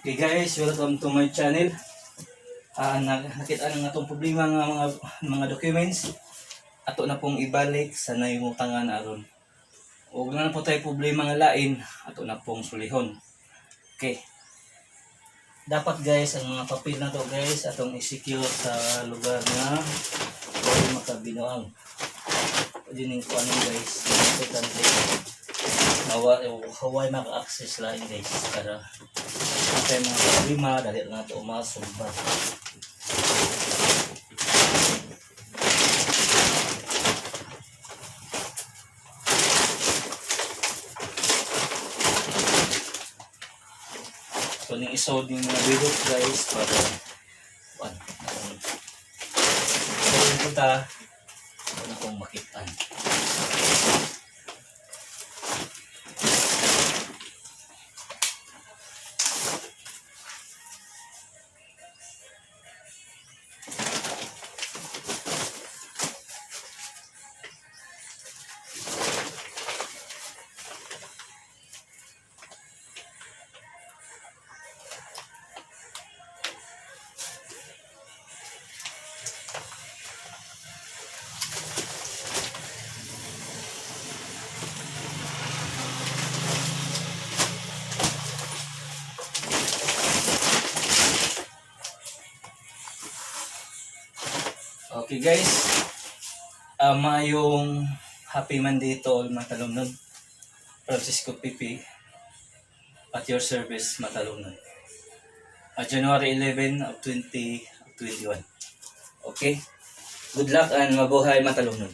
Okay guys, welcome to my channel. Nakita na nga itong problema nga mga documents. Ato na pong ibalik sa nahimutangan aron. Ug na po tayo problema nga lain, ato na pong sulihon. Okay. Dapat guys, ang mga papel na to guys, atong i-secure sa lugar nga huwag makabinuang. Pwede ning kuan guys, importante nawa haway maka-access lain guys para kay mga problema dali na ito masulba. So ning isod ning mga bilog guys para kuan so yung punta na kong makitaan. Okay guys, maayong happy Monday to all mga talumnon. Francisco PP at your service, matalumnon. January 11 of 2021. Okay? Good luck and mabuhay, matalumnon.